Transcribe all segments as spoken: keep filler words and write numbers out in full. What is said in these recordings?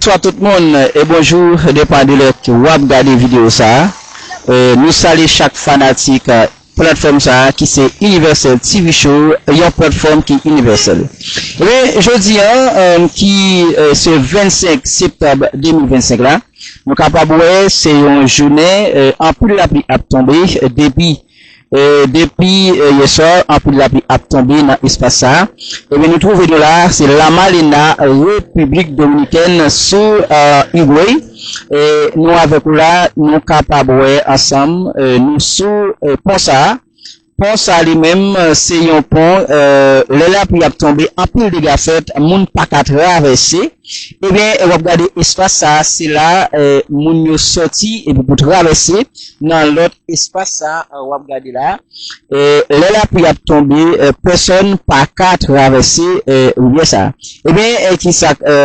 Bonswa tout moun e bonjou, depann de lè ke w ap gade videyo sa a. E, nou salye chak fanatik, e, platfòm sa a ki se Universal T V Show, yon platfòm ki inivèsèl. Ebyen, jodi a, e, ki, e, se vennsenk septanm de mil vennsenk la, nou kapab wè se yon jounen, e, anpil lapli ap tonbe, e, depi E, depi, e, yè swa, anpil lapli ap tonbe nan espas sa a. Ebyen, nou twouve nou la, se La Malena, Repiblik Dominikèn, sou, e, Hugway. E, nou avèk ou la, nou kapab wè ansanm, e, nou sou, e, pon sa a. Pon sa a li menm, e, se yon pon, e, lè lapli ap tonbe, anpil dega fèt, moun pa ka travèse. Ebyen, e, w ap gade espas sa a, se la, e, moun yo sòti epi pou travèse nan lòt espas sa a, w ap gade la. E, lè lapli ap tonbe, e, pèsòn pa ka travèse, e, rivyè sa a. Ebyen, e, kisa, e,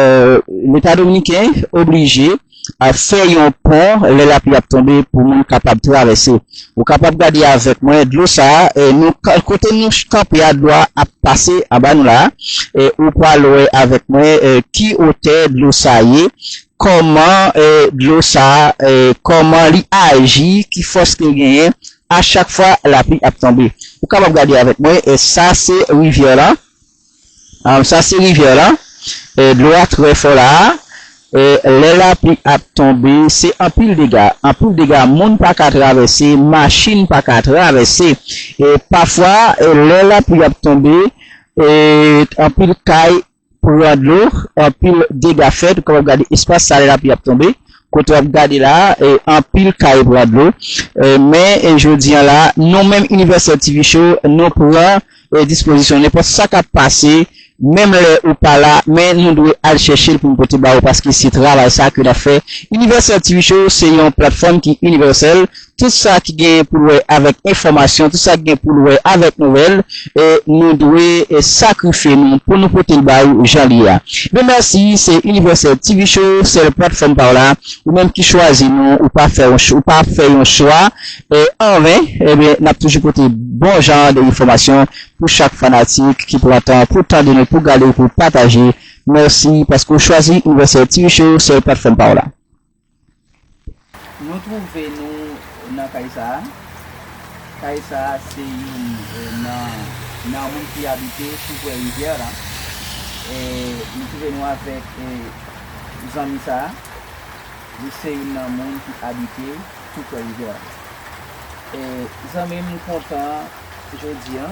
Leta Dominiken oblije, a, fè yon pon lè lapli ap tonbe pou moun kapab travèse. Ou kapab gade avèk mwen dlo sa a, e, nou, kote nou kanpe a, dlo a ap pase anba nou la. E, ou pral wè avèk mwen, e, ki otè dlo sa a ye, kòman, e, dlo sa a, e, kòman li aji, ki fòs ke l genyen a chak fwa lapli ap tonbe. Ou kapab gade avèk mwen, e, sa se rivyè la. A, sa se rivyè la. E, dlo a trè fò la a. E, lè lapli ap tonbe, se anpil dega. Anpil dega, moun pa ka travèse, machin pa ka travèse. E, pafwa, e, lè lapli ap tonbe, e, anpil kay pran dlo, anpil dega fèt, ou kapab gade espas sa lè lapli ap tonbe, kote w ap gade la, e, anpil kay pran dlo. E, men, e, jodi a la, nou menm Universal T V Show, nou pran, e, dispozisyon. Nenpòt sa k ap pase, menm lè ou pa la, men nou dwe al chèche l pou n pote ba ou, paske se travay sa ke n ap fè. Universal T V Show, se yon platfòm ki inivèsèl, tout sa ki gen pou l wè avèk enfòmasyon, tout sa ki gen pou l wè avèk nouvèl, e, nou dwe, e, sakrifye nou pou nou pote l ba ou jan li ye a. Men mèsi, se Universal T V Show, sèl platfòm pa w la. Ou menm ki chwazi nou, ou pa fè yon ch-, ou pa fè yon chwa, e, anven. Ebyen, n ap toujou pote bon jan de enfòmasyon pou chak fanatik ki pran tan pou tande nou, pou gade, pou pataje. Mèsi paske w chwazi Universal T V Show, sèl platfòm pa w la. Nou twouve nou nan kay sa a. Kay sa a se youn, e, nan, nan moun ki abite tou prè rivyè la. E, nou twouve nou avèk, e, zanmi sa a. Li se youn nan moun ki abite tou prè rivyè la. E, zanmi m, m kontan jodi a,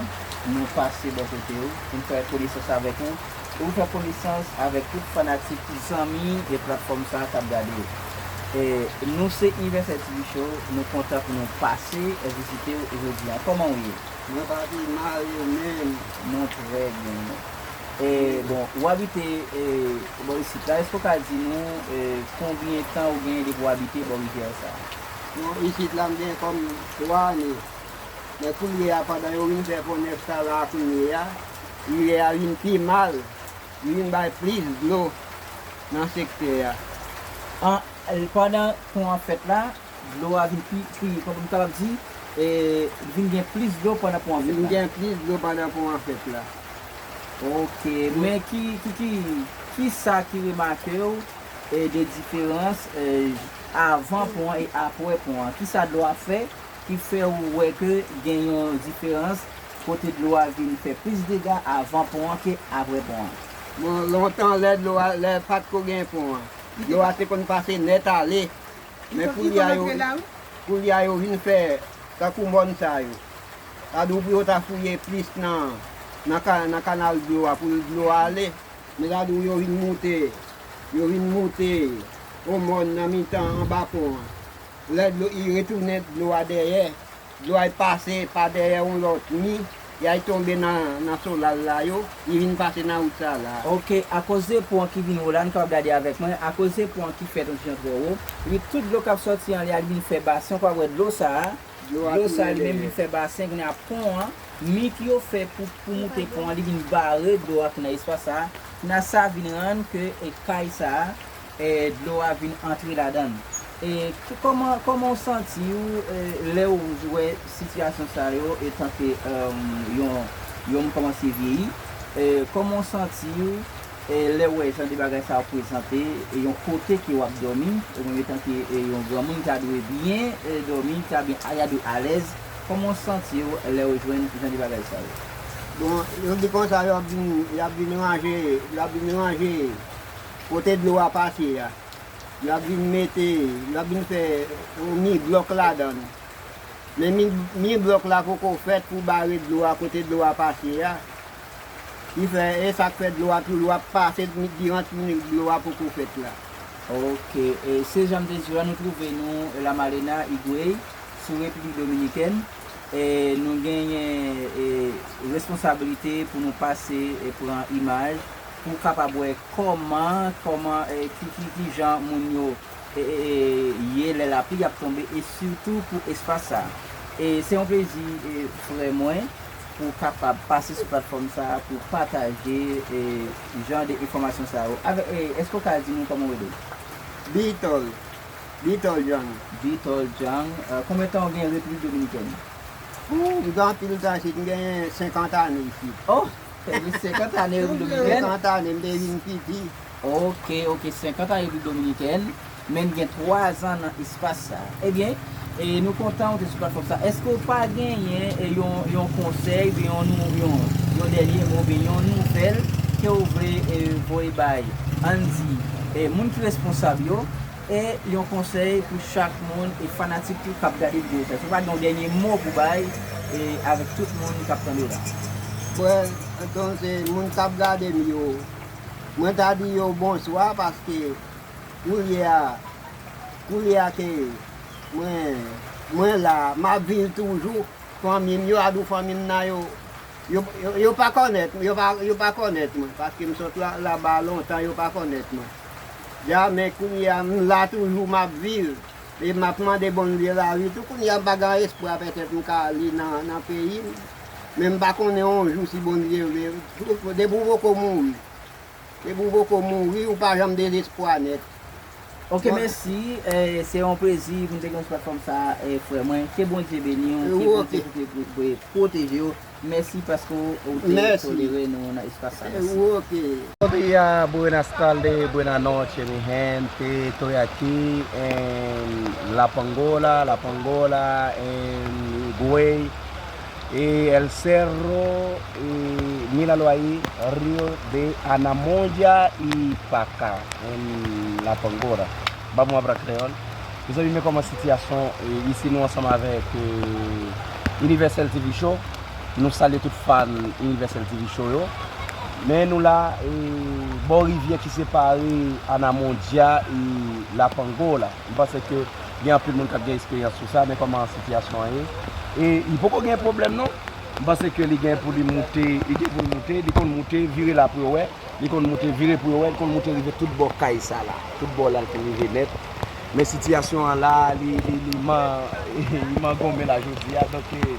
nou pase bò kote w, pou n fè konesans avèk ou. Ou fè konesans avèk tout fanatik, zanmi e platfòm sa a k ap gade w. E, nou se Universal T V Show, nou kontan pou nou pase vizite w jodi a. Kòman w ye? Mwen pa pi mal, e ou menm? Nou trè byen. E, bon, ou abite, e, bò isit la. Èske w ka di nou, e, konbyen tan ou genyen depi w abite bò rivyè sa a? Bon, isit la, m gen kòm twa ane. Men koulye a, pandan yo vin fè pon nèf sa la kounye a, rivyè a vin pi mal, li vin bay plis dlo nan sektè a. An, pandan pon an fèt la, dlo a vin pi, pi, kòman m kapab di, e, vin gen plis dlo pandan pon an fèt la. Vin gen plis dlo pandan pon an fèt la. Ok, men ki, ki, ki, ki sa ki remake w, e, de diferans, e, avan pon an e apre pon an? Ki sa dlo a fè ki fè w wè ke gen yon diferans kote dlo a vin fè plis dega avan pon an ke apre pon an? Bon, lontan lè dlo a, lè pa t ko gen pon an, dlo a te konn pase nèt ale. Men koulye a yo, koulye a yo vin fè tankou mòn sa yo. Sa di w pou yo ta fouye plis nan, nan ka-, nan kanal dlo a pou dlo a ale. Men sa di w yo vin moute, yo vin moute yon mòn nan mitan anba pon an. Lè dlo, li retounen dlo a dèyè, dlo a pase pa dèyè yon lòt mi, y al tonbe nan, nan solal la yo, li vin pase nan wout sa la. Ok, akoz de pon ki vin wo la, nou kapab gade avèk mwen, akoz de pon ki fèt yon ti jan twò wo, epi tout dlo k ap sòti anlè a, li vin fè basen, ou kapab wè dlo sa a, dlo sa li menm vin fè basen, kounye a pon an, mi ki yo fè pou, pou moute pon an, li vin bare dlo a ki nan espas sa a, kounye a sa vin rann ke, e, kay sa a, e, dlo a vin antre ladan l. E, k-, kòman, kòman w santi w, e, lè w wè sitiyasyon sa yo, etanke, e, yon, yon moun kòmanse vyeyi? E, kòman w santi w, E lè w wè jan de bagay sa yo prezante, e yon kote ke w ap dòmi, e mwen, etanke, e, yon granmoun, ta dwe byen, e, dòmi, ta byen, ta dwe alèz. Kòman w santi w lè w jwenn jan de bagay sa yo? Bon, yo di konsa, y ap vin, y ap vin ranje, y ap vin ranje kote dlo a pase a. Y ap vin mete, y ap vin fè yon mi blòk ladan l. Men mi, mi blòk la poko fèt pou bare dlo a kote dlo a pase a. Ki fè, e sa k fè dlo a toujou ap pase mi, diran ti minit dlo a poko fèt la. Ok, e se jan m te di w la, nou twouve nou La Malena, Higüey, sou Repiblik Dominikèn. E nou genyen, e, responsablite pou nou pase, e, pran imaj, pou w kapab wè kòman, kòman, e, ki, ki, ki jan moun yo, e, e, e, ye lè lapli ap tonbe, e sitou pou espas sa. E se yon plezi, e, frè mwen, pou w kapab pase sou platfòm sa pou pataje, e, jan de enfòmasyon sa yo. Avè-, e, èske w ka di nou kòman w rele w? Bitol. Bitol Jang. Bitol Jang. E, konbyen tan w gen Repiblik Dominikèn? Ou, m gen anpil tan isit, m genyen senkant ane isit. Oh! Fè gen senkant ane Repiblik Dominikèn? Senkant ane, m te vin piti. Ok, ok, senkant ane Repiblik Dominikèn, men n gen twa zan nan espas sa. Ebyen, e nou kontan ou te sou platfòm sa. Èske w pa genyen, e, yon, yon konsèy, oubyen yon, nou, yon, yon dènye mo, oubyen yon nouvèl ke w vle, e, voye bay, ann di, e, moun ki responsab yo, e yon konsèy pou chak moun, e fanatik tou k ap gade videyo sa. Si w pa gen yon dènye mo pou bay, e avèk tout moun k ap tande w la. Bon, donk, se moun k ap gade m yo, mwen ta di yo bonswa, paske koulye a, koulye a ke mwen, mwen la, m ap viv toujou. Fanmi m yo, a di w fanmi m nan yo, yo, yo, yo pa kònèt, yo pa, yo pa kònèt mwen, paske m sot la, laba lontan, yo pa kònèt mwen. Ya, men kounye a, m la toujou, m ap viv, e m ap mande Bondye lavi tou. Kounye a, m pa gen espwa, petèt m ka ale nan, nan peyi m, men m pa konnen yon jou si Bondye vle, depi w poko mouri. Depi w poko mouri, ou pa janm dezespwa nèt. Ok, mèsi. Eh, se yon plezi pou n te gen w sou platfòm sa a, eh, frè mwen. Ke Bondye beni w, ke Bondye pwote-, pwoteje w. Mèsi paske w, ou te tolere nou nan espas sa. Mèsi. Ok. Buenas tardes, buenas noches, mi gente. Estoy aquí en La Pangola, La Pangola, en Higüey. E El Cerro, e Miralo ahí, Río de Anamoya y Pacá, en La Pangola. Vamos a hablar creol. Mezanmi, men kòman sitiyasyon, e, isi nou ansanm avèk, e, Universal T V Show. Nou salye tout fan Universal T V Show yo. Men nou la, e, bò rivyè ki separe Anamondia e La Pangola. M panse ke gen anpil moun k ap gen esperyans sou sa, men kòman sitiyasyon an ye. E li poko gen pwoblèm non. M panse ke li gen pou li moute, li gen pou li moute, li konn moute, vire la pou yo wè. Li konn moute, vire pou yo wè, li konn moute rive tout bò kay sa la. Tout bò la, li konn rive nèt. Men sitiyasyon an la, li, li, li man-, li mangonmen la jodi a. Donk, e,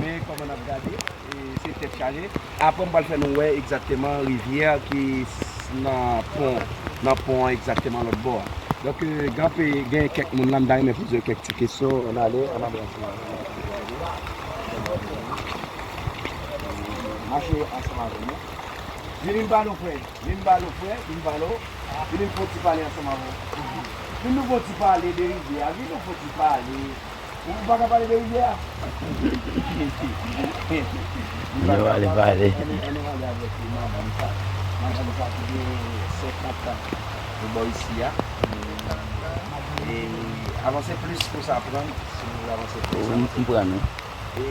men kòman n ap gade, e, se tèt chaje. Apre, m pral fè nou wè egzakteman rivyè ki s-, nan pon, nan pon an egzakteman lòt bò a. Donk, e, gen anpe-, gen kèk moun la, m ta renmen poze yo kèk ti kesyon. Ann ale, ann ale ansanm avè nou. Mache ansanm avè nou. Vini m pale w, frè. Vin pale w, frè, vin pale w. Vin nou fè yon ti pale ansanm avè w. Vin nou fè yon ti pale de rivyè a, vin nou fè yon ti pale. Ou pa ka pale de rivyè a? Vin pale, pale, pale. Ann, ann ale avèk madanm sa. Madanm sa ki gen senkant an de bò isi a. E avanse plis pou sa pran, si nou vle avanse plis. Ou konprann, wi. E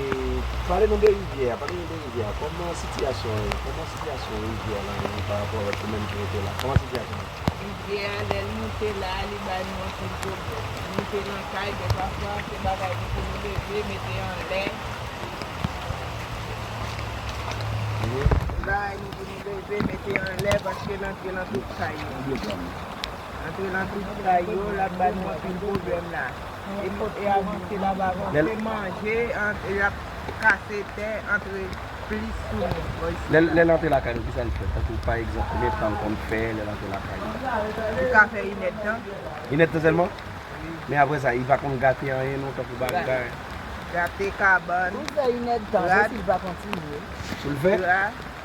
pale nou de rivyè a, pale nou de rivyè a. Kòman sitiyasyon an ye? Kòman sitiyasyon rivyè la ye pa rapò avèk ou menm ki rete la? Kòman sitiyasyon an ye? Rivyè a, lè l moute la, li ba nou anpil pwoblèm. Li moute nan kay, dèfwa, se bagay nou pou nou leve, mete anlè. Mhm. Bagay nou pou nou leve, mete anlè, paske l antre nan tout kay yo. Antre nan tout kay yo, l ap ba nou anpil pwoblèm la. E kot e avanse, l ap avanse, manje, ant, l ap kase tè, antre plis sou moun bò isi la. Lè, lè l antre lakay nou, kisa l fè? Tankou, pa egzanp, konbyen tan l konn fè lè l antre lakay nou? Li ka fè inèdtan. Inèdtan sèlman? Wi. Men apre sa, li pa konn gate anyen non, tankou bagay. Gate kabann. Pou l fè inèdtan, se si l pa kontinye. Pou l fè? Dra.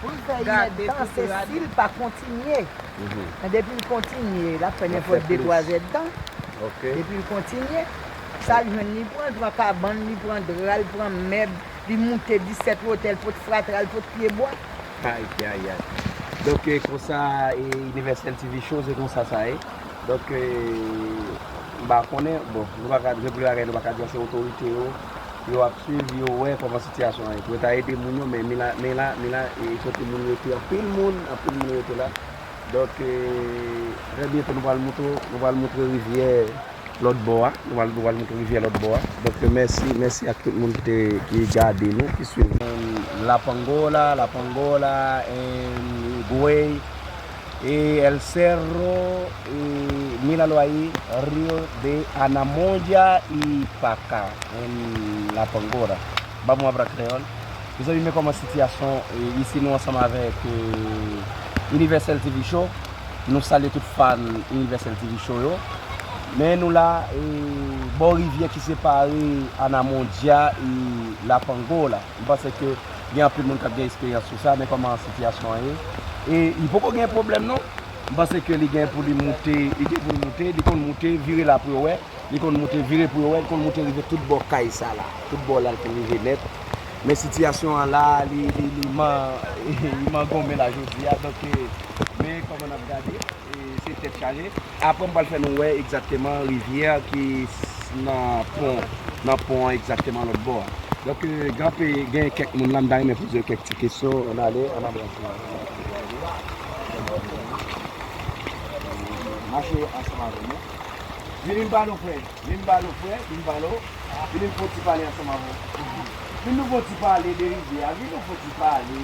Pou l fè inèdtan, se si l pa kontinye. Men depi l kontinye, l ap fè nenpòt de twa zèdtan. Depi l kontinye, sa l jwenn li pran, l pran kabann, li pran dra, l pran mèb, li moute disèt wotè, l pot fatra, l pot pyebwa. Ayayay. Donk, e, konsa, e, Universal T V Show, se konsa sa ye. Donk, e, m pa konnen, bon, nou pa ka, gen plizyè bagay nou pa ka di, se otorite yo, yo ap swiv, yo wè kòman sitiyasyon an ye. Pou yo ta ede moun yo, men Mila, Mila, Mila, e, kote moun yo rete, anpil moun, anpil moun rete la. Donk, e, trè byento nou pral moutre, nou pral moutre rivyè lòt bò a. Nou pral, nou pral moutre rivyè lòt bò a. Donk, mèsi, mèsi ak tout moun ki te, ki gade nou, ki swiv nou. Lapangola, Lapangola, em, Higüey, e El Cerro, e Miralwaye, Rio de Anamondia y Paca, en Lapangola. Ba mwen aprann kreyòl. Mezanmi, men kòman sitiyasyon, e, isi nou ansanm avèk, e, Universal T V Show. Nou salye tout fan Universal T V Show yo. Men nou la, e, bò rivyè ki separe Anamondia e Lapangola. M panse ke gen anpil moun k ap gen esperyans sou sa, men kòman sitiyasyon an ye. E li poko gen pwoblèm non. M panse ke li gen pou li moute, li gen pou li moute, li konn moute, vire la pou yo wè. Li konn moute vire pou yo wè, li konn moute rive tout bò kay sa la. Tout bò la, li konn rive nèt. Men sitiyasyon an la, li, li, li man, li mangonmen la jodi a. Donk, e, men kòman n ap gade, e, se tèt chaje. Apre, m pral fè nou wè egzakteman rivyè ki s-, nan pon, nan pon an egzakteman lòt bò a. Donk, e, gen anpe-, gen kèk moun la, m ta renmen poze yo kèk ti kesyon. Ann ale, ann ale ansanm. Mache ansanm avè nou. Vin, vin pale w, frè. Vin pale w, frè. Vin pale w. Vin, vin fè yon ti pale ansanm avè w. Vin nou fè yon ti pale de rivyè a. Vin nou fè yon ti pale.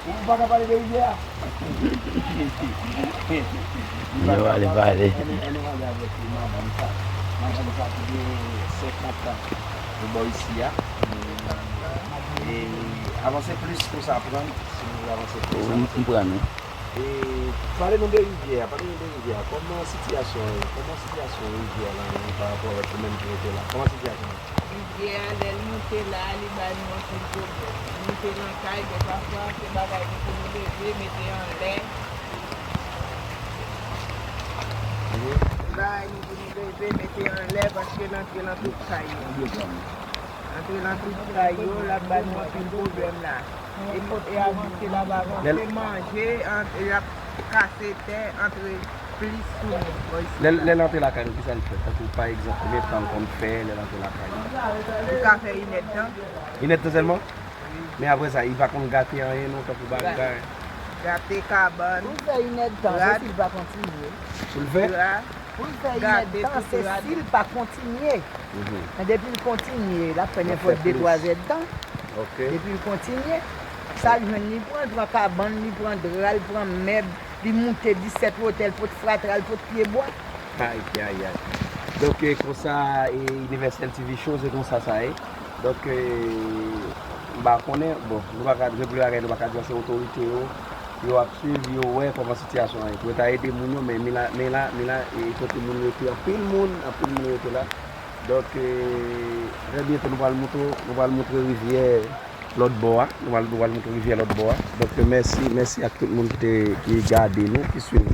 Ou pa ka pale de rivyè a? Yo pale, pale. Ann nou, ann nou pale avèk madanm sa. Madanm sa ki gen senkant an pou bò isi a. E avanse plis pou sa pran. Si nou vle avanse plis. Wi, m konprann, wi. E pale nou de rivyè a, pale nou de rivyè a. Kòman sitiyasyon an ye? Kòman sitiyasyon rivyè a la menm pa rapò avèk ou menm ki rete la? Kòman sitiyasyon an? Rivyè a, lè l moute la, li ba nou anpil pwoblèm. Moute nan kay, dèfwa se bagay nou pou nou leve, mete anlè. Bagay nou pou nou leve, mete anlè, paske l antre nan tout kay yo. Antre nan tout kay yo, l ap ba nou anpil pwoblèm la. E, e a moute la pa avanse, manje, ant, y ap kase tè, antre plis sou nou bò isi la. Lè, lè l antre lakay nou, kisa l fè? Tankou, pa egzanp, konbyen tan l konn fè lè l antre lakay nou? Li ka fè inèdtan. Inèdtan sèlman? Wi. Men apre sa, li pa konn gate anyen non, tankou bagay. Gate kabann. Pou l fè inèdtan, se si l pa kontinye. Pou l fè? Dra. Pou l fè inèdtan, se si l pa kontinye. Men depi l kontinye, l ap fè nenpòt de twa zèdtan. Depi l kontinye, sa l jwenn li pran, l pran kabann, li pran dra, l pran mèb, li moute disèt wotè, l pot fatra, l pot pyebwa. Ayayay. Donk, e, konsa, e, Universal T V Show, se konsa sa ye. Donk, e, m pa konnen, bon, nou pa ka, gen plizyè bagay nou pa ka di, se otorite yo, yo ap swiv, yo wè kòman sitiyasyon an ye. Pou yo ta ede moun yo, men Mila, Mila, Mila, e, kote moun rete, anpil moun, anpil moun rete la. Donk, e, trè byento nou pral moutre, nou pral moutre rivyè lòt bò a. Nou pral, nou pral moutre rivyè lòt bò a. Donk, mèsi, mèsi ak tout moun ki te, ki gade nou, ki swiv nou.